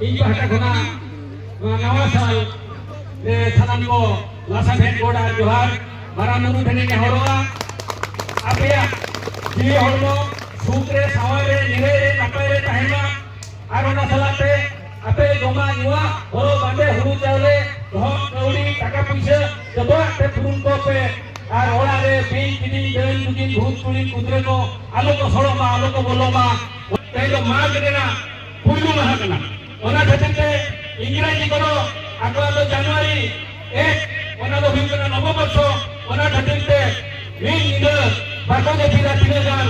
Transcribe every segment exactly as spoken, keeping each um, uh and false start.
ᱤᱧ ᱯᱟᱦᱴᱟ ᱠᱷᱚᱱᱟᱜ ᱱᱚᱣᱟ ᱱᱟᱣᱟ ᱥᱟᱞ ᱨᱮ ᱥᱟᱱᱟᱢ ᱠᱚ ᱞᱟᱥᱟᱲᱦᱮᱫ ᱜᱚᱰ ᱟᱨ ᱡᱚᱦᱟᱨ᱾ ᱢᱟᱨᱟᱝ ᱵᱩᱨᱩ ᱴᱷᱮᱱᱤᱧ ᱱᱮᱦᱚᱨᱚᱜᱼᱟ, ᱟᱯᱮᱭᱟᱜ ᱡᱤᱣᱤ ᱦᱚᱲᱢᱚ ᱥᱩᱠ ᱨᱮ, ᱥᱟᱶᱟᱨ ᱨᱮ, ᱱᱤᱨᱟᱹᱭ ᱨᱮ, ᱱᱟᱯᱟᱭ ᱨᱮ ᱛᱟᱦᱮᱱ ᱢᱟ᱾ ᱟᱨ ᱚᱱᱟ ᱥᱟᱞᱟᱜ ᱛᱮ ᱟᱯᱮ ᱡᱚᱢᱟᱜ ᱧᱩᱣᱟᱜ, ᱦᱚᱨᱚᱜ ᱵᱟᱸᱫᱮ, ᱦᱩᱲᱩ ᱪᱟᱣᱞᱮ, ᱫᱚᱦᱚ ᱠᱟᱹᱣᱰᱤ, ᱴᱟᱠᱟ ᱯᱩᱭᱥᱟᱹ, ᱡᱚᱛᱚᱣᱟᱜ ᱯᱮ ᱯᱩᱨᱩᱱ ᱠᱚᱯᱮ᱾ ᱟᱨ ᱚᱲᱟᱜ ᱨᱮ ᱵᱤᱧ ᱠᱤᱫᱤᱧ, ᱰᱟᱹᱱ ᱡᱩᱜᱤᱱ, ᱵᱷᱩᱛ ᱪᱩᱲᱤᱱ, ᱠᱩᱫᱽᱨᱟᱹ ᱠᱚ ᱟᱞᱚ ᱠᱚ ᱥᱚᱲᱚᱜ ᱢᱟ, ᱟᱞᱚ ᱠᱚ ᱵᱚᱞᱚ ᱢᱟ᱾ ᱛᱮᱦᱮᱧ ᱫᱚ ᱢᱟᱜᱽ ᱨᱮᱱᱟᱜ ᱯᱩᱭᱞᱩ ᱢᱟᱦᱟ ᱠᱟᱱᱟ᱾ ᱚᱱᱟ ᱠᱷᱟᱹᱛᱤᱨ ᱛᱮ ᱤᱝᱨᱮᱡᱤ ᱠᱚᱫᱚ ᱟᱠᱚᱣᱟᱜ ᱫᱚ ᱡᱟᱱᱩᱣᱟᱨᱤ ᱮᱠ, ᱚᱱᱟ ᱫᱚ ᱦᱩᱭᱩᱜ ᱠᱟᱱᱟ ᱱᱚᱵᱚᱵᱚᱨᱥᱚ᱾ ᱚᱱᱟ ᱠᱷᱟᱹᱛᱤᱨ ᱛᱮ ᱢᱤᱫ ᱧᱤᱫᱟᱹ ᱵᱟᱠᱚ ᱡᱟᱹᱯᱤᱫᱟ ᱛᱤᱱᱟᱹᱜ ᱜᱟᱱ᱾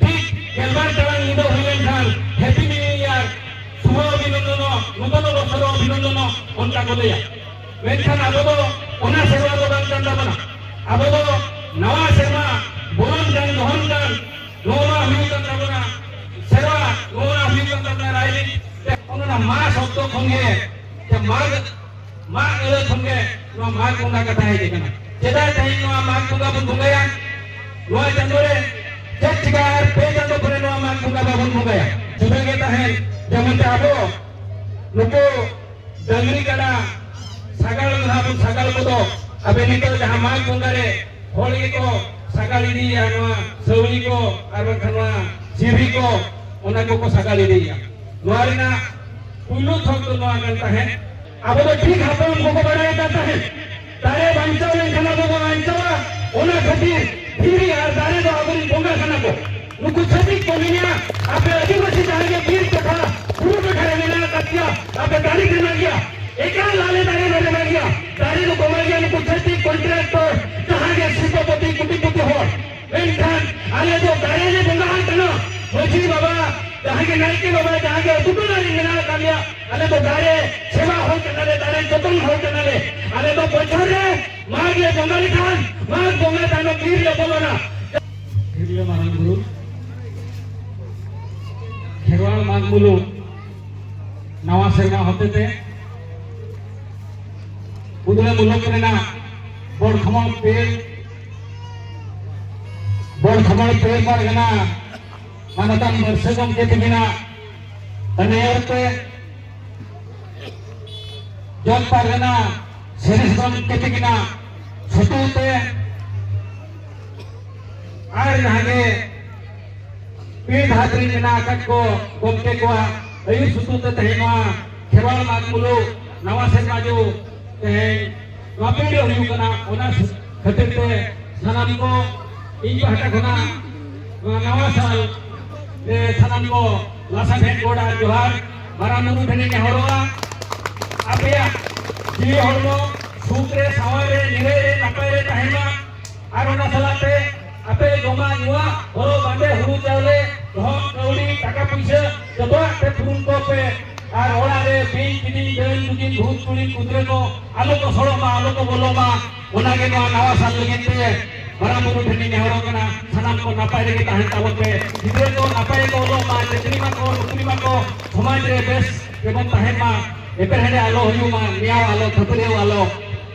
ᱴᱷᱤᱠ ᱜᱮᱞᱵᱟᱨ ᱴᱟᱲᱟᱝ ᱧᱤᱫᱟᱹ ᱦᱩᱭ ᱞᱮᱱᱠᱷᱟᱱ Happy New Year, ᱥᱩᱵᱷ ᱚᱵᱷᱤᱱᱚᱱᱫᱚᱱ, ᱱᱩᱛᱚᱱ ᱵᱚᱨᱥᱚᱨ ᱚᱵᱷᱤᱱᱚᱱᱫᱚᱱ, ᱚᱱᱠᱟ ᱠᱚ ᱞᱟᱹᱭᱟ᱾ ᱢᱮᱱᱠᱷᱟᱱ ᱟᱵᱚ ᱫᱚ ᱚᱱᱟ ᱥᱮᱨᱣᱟ ᱫᱚ ᱵᱟᱝ ᱠᱟᱱ ᱛᱟᱵᱚᱱᱟ᱾ ᱟᱵᱚ ᱫᱚ ᱱᱟᱣᱟ ᱥᱮᱨᱢᱟ ᱵᱚᱞᱚᱱ ᱠᱟᱱ, ᱫᱚᱦᱚᱱ ᱠᱟᱱ, ᱱᱚᱣᱟ ᱢᱟ ᱦᱩᱭᱩᱜ ᱠᱟᱱ ᱛᱟᱵᱚᱱᱟ ᱥᱮᱨᱣᱟ, ᱱᱚᱣᱟ ᱢᱟ ᱦᱩᱭᱩᱜ ᱠᱟᱱ ᱛᱟᱵᱚᱱᱟ ᱨᱟᱭᱨᱤᱛ᱾ ᱚᱱᱟ ᱢᱟᱥ ᱚᱠᱛᱚ ᱠᱷᱚᱱ ᱜᱮ, ᱡᱮ ᱢᱟᱜᱽ, ᱢᱟᱜᱽ ᱟᱹᱲᱟᱹ ᱠᱷᱚᱱ ᱜᱮ ᱱᱚᱣᱟ ᱢᱟᱜᱽ ᱵᱚᱸᱜᱟ ᱠᱟᱛᱷᱟ ᱦᱮᱡ ᱟᱠᱟᱱᱟ᱾ ᱪᱮᱫᱟᱜ ᱛᱮᱦᱮᱧ ᱱᱚᱣᱟ ᱢᱟᱜᱽ ᱵᱚᱸᱜᱟ ᱵᱚᱱ ᱵᱚᱸᱜᱟᱭᱟ? ᱱᱚᱣᱟ ᱪᱟᱸᱫᱳ ᱨᱮ ᱪᱮᱫ ᱪᱤᱠᱟ ᱟᱨ ᱯᱮ ᱪᱟᱸᱫᱳ ᱯᱚᱨᱮ ᱱᱚᱣᱟ ᱢᱟᱜᱽ ᱵᱚᱸᱜᱟ ᱵᱟᱵᱚᱱ ᱵᱚᱸᱜᱟᱭᱟ? ᱡᱩᱫᱟᱹ ᱜᱮ ᱛᱟᱦᱮᱱ᱾ ᱡᱮᱢᱚᱱ ᱛᱮ ᱟᱵᱚ ᱱᱩᱠᱩ ᱰᱟᱹᱝᱨᱤ ᱠᱟᱰᱟ ᱥᱟᱜᱟᱲ ᱫᱚ ᱱᱟᱦᱟᱜ ᱵᱚᱱ ᱥᱟᱜᱟᱲ ᱠᱚᱫᱚ, ᱟᱵᱮ ᱱᱤᱛᱚᱜ ᱡᱟᱦᱟᱸ ᱢᱟᱜᱽ ᱵᱚᱸᱜᱟ ᱨᱮ ᱦᱚᱲ ᱜᱮᱠᱚ ᱥᱟᱜᱟᱲ ᱤᱫᱤᱭᱟ, ᱱᱚᱣᱟ ᱥᱟᱹᱣᱲᱤ ᱠᱚ ᱟᱨ ᱵᱟᱝᱠᱷᱟᱱ ᱱᱚᱣᱟ ᱡᱤᱨᱤ ᱠᱚ, ᱚᱱᱟ ᱠᱚᱠᱚ ᱥᱟᱜᱟᱲ ᱤᱫᱤᱭᱟ᱾ ᱱᱚᱣᱟ ᱨᱮᱱᱟᱜ ᱯᱩᱭᱞᱩ ᱛᱷᱚᱠ ᱫᱚ ᱱᱚᱣᱟ ᱠᱟᱱ ᱛᱟᱦᱮᱸᱫ᱾ ᱟᱵᱚ ᱫᱚ ᱴᱷᱤᱠ ᱦᱟᱯᱲᱟᱢ ᱠᱚᱠᱚ ᱵᱟᱲᱟᱭ ᱠᱟᱱ ᱛᱟᱦᱮᱸᱫ, ᱫᱟᱨᱮ ᱵᱟᱧᱪᱟᱣ ᱞᱮᱱᱠᱷᱟᱱ ᱟᱵᱚ ᱵᱚᱱ ᱵᱟᱧᱪᱟᱣᱟ᱾ ᱚᱱᱟ ᱠᱷᱟᱹᱛᱤᱨ ᱫᱷᱤᱨᱤ ᱟᱨ ᱫᱟᱨᱮ ᱫᱚ ᱟᱵᱚᱨᱮᱱ ᱵᱚᱸᱜᱟ ᱠᱟᱱᱟ ᱠᱚ᱾ ᱱᱩᱠᱩ ᱪᱷᱟᱹᱛᱤᱠ ᱠᱚ ᱢᱮᱱᱟ, ᱟᱯᱮ ᱟᱹᱫᱤᱵᱟᱹᱥᱤ ᱡᱟᱦᱟᱸ ᱜᱮ ᱵᱤᱨ ᱴᱚᱴᱷᱟ, ᱵᱩᱨᱩ ᱴᱚᱴᱷᱟ ᱨᱮ ᱢᱮᱱᱟᱜ ᱟᱠᱟᱫ ᱯᱮᱭᱟ, ᱟᱯᱮ ᱫᱟᱨᱮ ᱯᱮ ᱢᱟᱜ ᱜᱮᱭᱟ᱾ ᱮᱠᱟᱞ ᱟᱞᱮ ᱫᱟᱨᱮ ᱵᱟᱞᱮ ᱢᱟᱜ ᱜᱮᱭᱟ᱾ ᱫᱟᱨᱮ ᱫᱚᱠᱚ ᱢᱟᱜ ᱜᱮᱭᱟ ᱱᱩᱠᱩ ᱪᱷᱟᱹᱛᱤᱠ contractor, ᱡᱟᱦᱟᱸ ᱜᱮ ᱥᱤᱞᱯᱚᱯᱚᱛᱤ, ᱠᱩᱴᱤᱯᱚᱛᱤ ᱦᱚᱲ᱾ ᱢᱮᱱᱠᱷᱟᱱ ᱟᱞᱮ ᱫᱚ ᱫᱟᱨᱮ ᱞᱮ ᱵᱚᱸᱜᱟ ᱟᱭ ᱠᱟᱱᱟ᱾ ᱢᱟᱹᱡᱷᱤ ᱵᱟᱵᱟ, ᱡᱟᱦᱟᱸ ᱜᱮ ᱱᱟᱭᱠᱮ ᱵᱟᱵᱟ, ᱡᱟᱦᱟᱸ ᱜᱮ ᱟᱹᱛᱩ ᱴᱚᱞᱟ ᱨᱮ ᱢᱮᱱᱟᱜ ᱟᱠᱟᱫ ᱞᱮᱭᱟ, ᱟᱞᱮ ᱫᱚ ᱫᱟᱨᱮ ᱥᱮᱵᱟ ᱦᱚᱲ ᱠᱟᱱᱟᱞᱮ, ᱫᱟᱨᱮ ᱡᱚᱛᱚᱱ ᱦᱚᱲ ᱠᱟᱱᱟᱞᱮ᱾ ᱟᱞᱮ ᱫᱚ ᱵᱚᱪᱷᱚᱨ ᱨᱮ ᱢᱟᱜᱽ ᱞᱮ ᱵᱚᱸᱜᱟ ᱞᱮᱠᱷᱟᱱ ᱢᱟᱜᱽ ᱵᱚᱸᱜᱟ ᱛᱟᱭᱱᱚᱢ ᱵᱤᱨ ᱞᱮ ᱵᱚᱞᱚᱱᱟ᱾ ᱛᱤᱨᱞᱟᱹ ᱢᱟᱨᱟᱝ ᱵᱩᱨᱩ ᱠᱷᱮᱨᱣᱟᱲ ᱢᱟᱜᱽ ᱢᱩᱞᱩᱜ ᱱᱟᱣᱟ ᱥᱮᱨᱢᱟ ᱦᱚᱛᱮᱛᱮ ᱩᱫᱽᱲᱟᱹ ᱢᱩᱞᱩᱠ ᱨᱮᱱᱟᱜ ᱵᱚᱲ ᱠᱷᱚᱢᱚᱲ ᱯᱮ, ᱵᱚᱲ ᱠᱷᱚᱢᱚᱲ ᱯᱮ ᱯᱟᱨᱜᱟᱱᱟ ᱢᱟᱱᱚᱛᱟᱱ ᱵᱟᱹᱨᱥᱟᱹ ᱜᱚᱢᱠᱮ ᱛᱤᱠᱤᱱᱟᱜ ᱱᱮᱭᱚᱨ ᱛᱮ ᱡᱚᱜᱽ ᱯᱟᱨᱜᱟᱱᱟ ᱥᱤᱨᱤᱥ ᱜᱚᱢᱠᱮ ᱛᱟᱹᱠᱤᱱᱟᱜ ᱥᱩᱛᱩᱜ ᱛᱮ ᱟᱨ ᱡᱟᱦᱟᱸ ᱜᱮ ᱯᱤᱲ ᱫᱷᱟᱛ ᱨᱮ ᱢᱮᱱᱟᱜ ᱟᱠᱟᱫ ᱠᱚ ᱜᱚᱢᱠᱮ ᱠᱚᱣᱟᱜ ᱟᱹᱭᱩᱨ ᱥᱩᱛᱩᱜ ᱛᱮ ᱛᱮᱦᱮᱧ ᱱᱚᱣᱟ ᱠᱷᱮᱨᱣᱟᱲ ᱢᱟᱜᱽ ᱢᱩᱞᱩᱜ ᱱᱟᱣᱟ ᱥᱮᱨᱢᱟ ᱡᱚ ᱛᱮᱦᱮᱧ ᱱᱚᱣᱟ ᱯᱤᱲ ᱨᱮ ᱦᱩᱭᱩᱜ ᱠᱟᱱᱟ᱾ ᱚᱱᱟ ᱠᱷᱟᱹᱛᱤᱨ ᱛᱮ ᱥᱟᱱᱟᱢ ᱠᱚ ᱤᱧ ᱯᱟᱦᱴᱟ ᱠᱷᱚᱱᱟᱜ ᱱᱚᱣᱟ ᱱᱟᱣᱟ ᱥᱟᱞ ᱨᱮ ᱥᱟᱱᱟᱢ ᱠᱚ ᱞᱟᱥᱟᱲᱦᱮᱫ ᱜᱚᱰ ᱟᱨ ᱡᱚᱦᱟᱨ ᱢᱟᱨᱟᱝ ᱵᱩᱨᱩ ᱴᱷᱮᱱᱤᱧ ᱱᱮᱦᱚᱨᱚᱜᱼᱟ᱾ ᱟᱯᱮᱭᱟᱜ ᱡᱤᱣᱤ ᱦᱚᱲᱢᱚ ᱥᱩᱠ ᱨᱮ, ᱥᱟᱶᱟᱨ ᱨᱮ, ᱱᱤᱨᱟᱹᱭ ᱨᱮ, ᱱᱟᱯᱟᱭ ᱨᱮ ᱛᱟᱦᱮᱱ ᱢᱟ᱾ ᱟᱨ ᱚᱱᱟ ᱥᱟᱞᱟᱜ ᱛᱮ ᱟᱯᱮ ᱡᱚᱢᱟᱜ ᱧᱩᱣᱟᱜ, ᱦᱚᱨᱚᱜ ᱵᱟᱸᱫᱮ, ᱦᱩᱲᱩ ᱪᱟᱣᱞᱮ, ᱫᱚᱦᱚ ᱠᱟᱹᱣᱰᱤ, ᱴᱟᱠᱟ ᱯᱩᱭᱥᱟᱹ ᱡᱚᱛᱚᱣᱟᱜ ᱯᱮ ᱯᱩᱨᱩᱱ ᱠᱚ ᱯᱮ᱾ ᱟᱨ ᱚᱲᱟᱜ ᱨᱮ ᱵᱤᱧ ᱠᱤᱫᱤᱧ, ᱰᱟᱹᱱ ᱡᱩᱜᱤᱱ, ᱵᱷᱩᱛ ᱪᱩᱲᱤᱱ, ᱠᱩᱫᱽᱨᱟᱹ ᱠᱚ ᱟᱞᱚ ᱠᱚ ᱥᱚᱲᱚᱜ ᱢᱟ, ᱟᱞᱚ ᱠᱚ ᱵᱚᱞᱚ ᱢᱟ᱾ ᱚᱱᱟᱜᱮ ᱱᱚᱣᱟ ᱱᱟᱣᱟ ᱥᱟᱞ ᱞᱟᱹᱜᱤᱫ ᱛᱮ ᱢᱟᱨᱟᱝ ᱵᱩᱨᱩ ᱴᱷᱮᱱ ᱤᱧ ᱱᱮᱦᱚᱨᱚᱜ ᱠᱟᱱᱟ, ᱥᱟᱱᱟᱢ ᱠᱚ ᱱᱟᱯᱟᱭ ᱨᱮᱜᱮ ᱛᱟᱦᱮᱱ ᱛᱟᱵᱚᱱ ᱯᱮ᱾ ᱜᱤᱫᱽᱨᱟᱹ ᱠᱚ ᱱᱟᱯᱟᱭ ᱠᱚ ᱚᱞᱚᱜ ᱢᱟ, ᱪᱟᱹᱠᱨᱤ ᱢᱟᱠᱚ, ᱱᱚᱠᱨᱤ ᱢᱟᱠᱚ, ᱥᱚᱢᱟᱡᱽ ᱨᱮ ᱵᱮᱥ ᱜᱮᱵᱚᱱ ᱛᱟᱦᱮᱱ ᱢᱟ, ᱮᱯᱮᱨᱦᱮᱸᱰᱮ ᱟᱞᱚ ᱦᱩᱭᱩᱜ ᱢᱟ, ᱱᱮᱭᱟᱣ ᱟᱞᱚ, ᱠᱷᱟᱹᱯᱟᱹᱨᱤᱭᱟᱹᱣ ᱟᱞᱚ,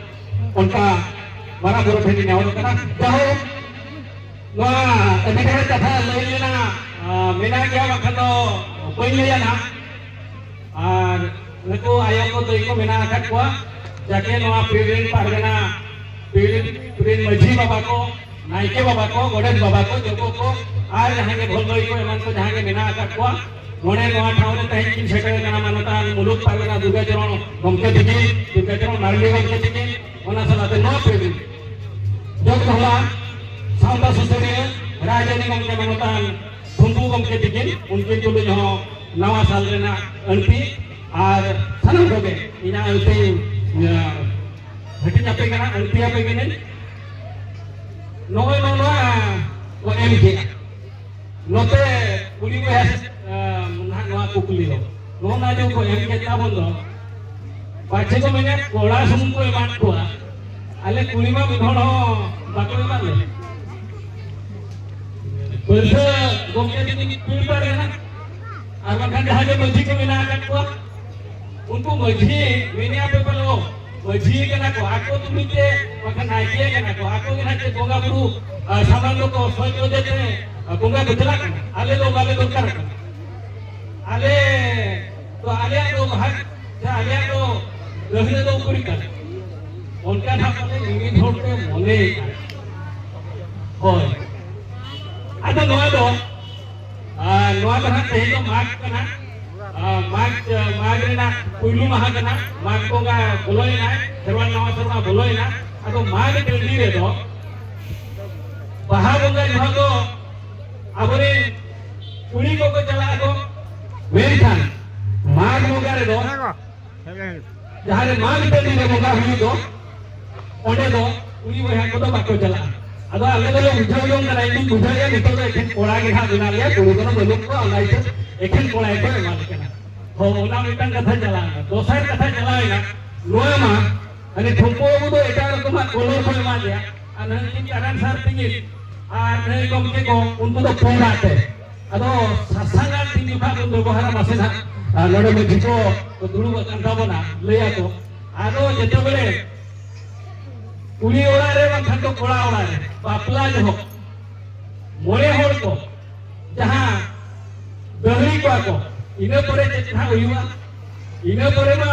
ᱚᱱᱠᱟ ᱢᱟᱨᱟᱝ ᱵᱩᱨᱩ ᱴᱷᱮᱱ ᱤᱧ ᱱᱮᱦᱚᱨᱚᱜ ᱠᱟᱱᱟ᱾ ᱡᱟᱭᱦᱳᱠ, ᱱᱚᱣᱟ ᱟᱹᱰᱤ ᱰᱷᱮᱨ ᱠᱟᱛᱷᱟ ᱞᱟᱹᱭ ᱞᱮᱱᱟ, ᱟᱸ, ᱢᱮᱱᱟᱜ ᱜᱮᱭᱟ, ᱵᱟᱠᱷᱟᱱ ᱫᱚ ᱵᱟᱹᱧ ᱞᱟᱹᱭᱟ ᱱᱟᱦᱟᱜ᱾ ᱟᱨ ᱱᱩᱠᱩ ᱟᱭᱳ ᱠᱚ ᱫᱟᱹᱭ ᱠᱚ ᱢᱮᱱᱟᱜ ᱟᱠᱟᱫ ᱠᱚᱣᱟ, ᱡᱟᱠᱮ ᱱᱚᱣᱟ ᱯᱤᱲ ᱨᱮᱱ ᱯᱟᱨᱜᱟᱱᱟ, ᱯᱤᱲ ᱨᱮᱱ ᱢᱟᱹᱡᱷᱤ ᱵᱟᱵᱟ ᱠᱚ, ᱱᱟᱭᱠᱮ ᱵᱟᱵᱟ ᱠᱚ, ᱜᱚᱰᱮᱛ ᱵᱟᱵᱟ ᱠᱚ, ᱡᱚᱛᱚ ᱠᱚ, ᱟᱨ ᱡᱟᱦᱟᱸ ᱜᱮ ᱵᱷᱚᱞ ᱫᱟᱹᱭ ᱠᱚ ᱮᱢᱟᱱ ᱠᱚ ᱡᱟᱦᱟᱸ ᱜᱮ ᱢᱮᱱᱟᱜ ᱟᱠᱟᱫ ᱠᱚᱣᱟ, ᱱᱚᱰᱮ ᱱᱚᱣᱟ ᱴᱷᱟᱶ ᱨᱮ ᱛᱮᱦᱮᱧ ᱠᱤᱱ ᱥᱮᱴᱮᱨ ᱟᱠᱟᱱᱟ ᱢᱟᱱᱚᱛᱟᱱ ᱢᱩᱞᱩᱠ ᱯᱟᱨᱜᱟᱱᱟ ᱫᱩᱨᱜᱟᱪᱚᱨᱚᱬ ᱜᱚᱢᱠᱮ ᱛᱤᱠᱤᱱ, ᱫᱩᱨᱜᱟᱪᱚᱨᱚᱬ ᱢᱟᱨᱰᱤ ᱜᱚᱢᱠᱮ ᱛᱤᱠᱤᱱ, ᱚᱱᱟ ᱥᱟᱞᱟᱜ ᱛᱮ ᱱᱚᱣᱟ ᱯᱤᱲ ᱨᱮᱱ ᱡᱚᱛᱚ ᱦᱚᱲᱟᱜ ᱥᱟᱶᱛᱟ ᱥᱩᱥᱟᱹᱨᱤᱭᱟᱹ ᱨᱟᱡᱽᱟᱹᱨᱤ ᱜᱚᱢᱠᱮ ᱢᱟᱱᱚᱛᱟᱱ ᱠᱷᱩᱢᱯᱩ ᱜᱚᱢᱠᱮ ᱛᱤᱠᱤᱱ, ᱩᱱᱠᱤᱱ ᱛᱩᱞᱩᱡ ᱦᱚᱸ ᱱᱟᱣᱟ ᱥᱟᱞ ᱨᱮᱱᱟᱜ ᱟᱹᱲᱛᱤ ᱟᱨ ᱥᱟᱱᱟᱢ ᱠᱚᱜᱮ ᱤᱧᱟᱹᱜ ᱟᱹᱲᱛᱤ, ᱤᱭᱟᱹ, ᱦᱟᱹᱴᱤᱧ ᱟᱯᱮ ᱠᱟᱱᱟ, ᱟᱹᱲᱛᱤ ᱟᱯᱮ ᱠᱟᱹᱱᱟᱹᱧ᱾ ᱱᱚᱜᱼᱚᱭ ᱱᱚᱣᱟ ᱠᱚ ᱮᱢ ᱠᱮᱜᱼᱟ᱾ ᱱᱚᱛᱮ ᱠᱩᱲᱤ ᱵᱚᱭᱦᱟ ᱥᱮᱫ, ᱟᱸ, ᱱᱟᱦᱟᱜ ᱱᱚᱣᱟ ᱠᱩᱠᱞᱤ ᱫᱚ, ᱱᱚᱜᱼᱚ ᱱᱟ ᱡᱮ ᱠᱚ ᱮᱢ ᱠᱮᱫ ᱛᱟᱵᱚᱱ ᱫᱚ, ᱯᱟᱪᱷᱮ ᱠᱚ ᱢᱮᱱᱟ ᱠᱚᱲᱟ ᱥᱩᱢᱩᱝ ᱠᱚ ᱮᱢᱟᱫ ᱠᱚᱣᱟ, ᱟᱞᱮ ᱠᱩᱲᱤ ᱢᱟ ᱢᱤᱫ ᱦᱚᱲ ᱦᱚᱸ ᱵᱟᱠᱚ ᱮᱢᱟᱫ ᱞᱮ᱾ ᱯᱟᱹᱨᱥᱟᱹ ᱜᱚᱢᱠᱮ ᱛᱤᱠᱤᱱ ᱯᱤᱲ ᱯᱟᱲ ᱮᱱᱟ, ᱟᱨ ᱵᱟᱝᱠᱷᱟᱱ ᱡᱟᱦᱟᱸ ᱜᱮ ᱢᱟᱹᱡᱷᱤ ᱠᱚ ᱢᱮᱱᱟᱜ ᱟᱠᱟᱫ ᱠᱚᱣᱟ, ᱩᱱᱠᱩ ᱢᱟᱹᱡᱷᱤ ᱢᱮᱱᱮᱜᱼᱟ ᱯᱮ ᱯᱟᱞᱮ, ᱢᱟᱹᱡᱷᱤ ᱠᱟᱱᱟ ᱠᱚ, ᱟᱠᱚ ᱛᱩᱞᱩᱡ ᱛᱮ ᱵᱟᱠᱷᱟᱱ ᱱᱟᱭᱠᱮ ᱠᱟᱱᱟ ᱠᱚ, ᱟᱠᱚ ᱜᱮ ᱱᱟᱦᱟᱜ ᱪᱮᱫ ᱵᱚᱸᱜᱟ ᱵᱩᱨᱩ, ᱟᱨ, ᱥᱟᱢᱟᱱ ᱫᱚᱠᱚ ᱥᱚᱡᱽ ᱚᱡᱮ ᱛᱮ, ᱟᱨ, ᱵᱚᱸᱜᱟ ᱠᱚ ᱪᱟᱞᱟᱜ ᱠᱟᱱᱟ᱾ ᱟᱞᱮ ᱫᱚ ᱵᱟᱞᱮ ᱫᱚᱨᱠᱟᱨ ᱠᱟᱱᱟ᱾ ᱟᱞᱮ ᱫᱚ, ᱟᱞᱮᱭᱟᱜ ᱫᱚ ᱦᱟᱠ ᱥᱮ ᱟᱞᱮᱭᱟᱜ ᱫᱚ ᱜᱟᱹᱦᱞᱟᱹ ᱫᱚ ᱩᱠᱩᱨᱤᱡ ᱠᱟᱱᱟ, ᱚᱱᱠᱟ ᱱᱟᱦᱟᱜ ᱯᱟᱞᱮ ᱢᱤᱢᱤᱫ ᱦᱚᱲ ᱠᱚ ᱢᱚᱱᱮᱭᱮᱫᱼᱟ᱾ ᱦᱳᱭ, ᱟᱫᱚ ᱱᱚᱣᱟ ᱫᱚ, ᱟᱨ ᱱᱚᱣᱟ ᱫᱚ ᱱᱟᱦᱟᱜ ᱛᱮᱦᱮᱧ ᱫᱚ ᱢᱟᱜᱽ ᱠᱟᱱᱟ᱾ ᱟᱨ ᱢᱟᱜᱽ, ᱢᱟᱜᱽ ᱨᱮᱱᱟᱜ ᱯᱩᱭᱞᱩ ᱢᱟᱦᱟ ᱠᱟᱱᱟ᱾ ᱢᱟᱜᱽ ᱵᱚᱸᱜᱟ ᱵᱚᱞᱚᱭᱮᱱᱟ, ᱠᱷᱮᱨᱣᱟᱞ ᱱᱟᱣᱟ ᱥᱮᱨᱢᱟ ᱵᱚᱞᱚᱭᱮᱱᱟ᱾ ᱟᱫᱚ ᱢᱟᱜᱽ ᱴᱟᱺᱰᱤ ᱨᱮᱫᱚ ᱵᱟᱦᱟ ᱵᱚᱸᱜᱟ ᱡᱚᱦᱚᱜ ᱫᱚ ᱟᱵᱚᱨᱮᱱ ᱠᱩᱲᱤ ᱠᱚᱠᱚ ᱪᱟᱞᱟᱜ ᱟᱠᱚ, ᱢᱮᱱᱠᱷᱟᱱ ᱢᱟᱜᱽ ᱵᱚᱸᱜᱟ ᱨᱮᱫᱚ ᱡᱟᱦᱟᱸ ᱨᱮ ᱢᱟᱜᱽ ᱴᱟᱺᱰᱤ ᱨᱮ ᱵᱚᱸᱜᱟ ᱦᱩᱭᱩᱜ ᱫᱚ, ᱚᱸᱰᱮ ᱫᱚ ᱠᱩᱲᱤ ᱵᱚᱭᱦᱟ ᱠᱚᱫᱚ ᱵᱟᱠᱚ ᱪᱟᱞᱟᱜᱼᱟ᱾ ᱟᱫᱚ ᱟᱞᱮ ᱫᱚᱞᱮ ᱵᱩᱡᱷᱟᱹᱣ ᱡᱚᱝ ᱠᱟᱱᱟ, ᱤᱧ ᱫᱩᱧ ᱵᱩᱡᱷᱟᱹᱣᱮᱫᱼᱟ, ᱱᱤᱛᱚᱜ ᱫᱚ ᱮᱠᱷᱮᱱ ᱠᱚᱲᱟ ᱜᱮ ᱦᱟᱸᱜ ᱢᱮᱱᱟᱜ ᱞᱮᱭᱟ, ᱠᱩᱲᱤ ᱠᱚᱫᱚ ᱵᱟᱹᱱᱩᱜ ᱠᱚᱣᱟ᱾ ᱚᱱᱟ ᱤᱭᱟᱹᱛᱮ ᱮᱠᱷᱮᱱ ᱠᱚᱲᱟ ᱜᱮᱠᱚ ᱮᱢᱟᱞᱮ ᱠᱟᱱᱟ᱾ ᱦᱚᱸ, ᱚᱱᱟ ᱢᱤᱫᱴᱟᱝ ᱠᱟᱛᱷᱟ ᱪᱟᱞᱟᱣᱮᱱᱟ᱾ ᱫᱚᱥᱟᱨ ᱠᱟᱛᱷᱟ ᱪᱟᱞᱟᱣᱮᱱᱟ ᱱᱚᱣᱟ ᱢᱟ, ᱦᱟᱱᱮ ᱴᱷᱩᱢᱯᱩ ᱵᱟᱹᱵᱩ ᱫᱚ ᱮᱴᱟᱜ ᱨᱚᱠᱚᱢᱟᱜ ᱠᱚᱞᱚᱨ ᱠᱚ ᱮᱢᱟ ᱫᱮᱭᱟ, ᱟᱨ ᱱᱟᱦᱟᱜ ᱤᱧ ᱠᱟᱨᱮᱱ ᱥᱟᱨ ᱛᱤᱧ ᱟᱨ ᱱᱟᱹᱭ ᱜᱚᱢᱠᱮ ᱠᱚ, ᱩᱱᱠᱩ ᱫᱚ ᱯᱩᱸᱰᱟᱜ ᱛᱮ᱾ ᱟᱫᱚ ᱥᱟᱥᱟᱝᱟᱜ ᱛᱤᱱ ᱡᱚᱠᱷᱟ ᱵᱚᱱ ᱵᱮᱵᱚᱦᱟᱨᱟ, ᱢᱟᱥᱮ ᱱᱟᱦᱟᱜ, ᱟᱨ ᱱᱚᱰᱮ ᱢᱟᱹᱡᱷᱤ ᱠᱚ ᱫᱩᱲᱩᱵ ᱟᱠᱟᱱ ᱛᱟᱵᱚᱱᱟ, ᱞᱟᱹᱭᱟᱠᱚ᱾ ᱟᱫᱚ ᱡᱮᱛᱮ ᱵᱮᱲᱮ ᱠᱩᱲᱤ ᱚᱲᱟᱜ ᱨᱮ ᱵᱟᱝᱠᱷᱟᱱ ᱫᱚ ᱠᱚᱲᱟ ᱚᱲᱟᱜ ᱨᱮ ᱵᱟᱯᱞᱟ ᱡᱚᱦᱚᱜ ᱢᱚᱬᱮ ᱦᱚᱲ ᱠᱚ ᱡᱟᱦᱟᱸ ᱫᱟᱹᱦᱲᱤ ᱠᱚᱣᱟ ᱠᱚ, ᱤᱱᱟᱹ ᱯᱚᱨᱮ ᱪᱮᱫ ᱱᱟᱦᱟᱜ ᱦᱩᱭᱩᱜᱼᱟ? ᱤᱱᱟᱹ ᱯᱚᱨᱮ ᱢᱟ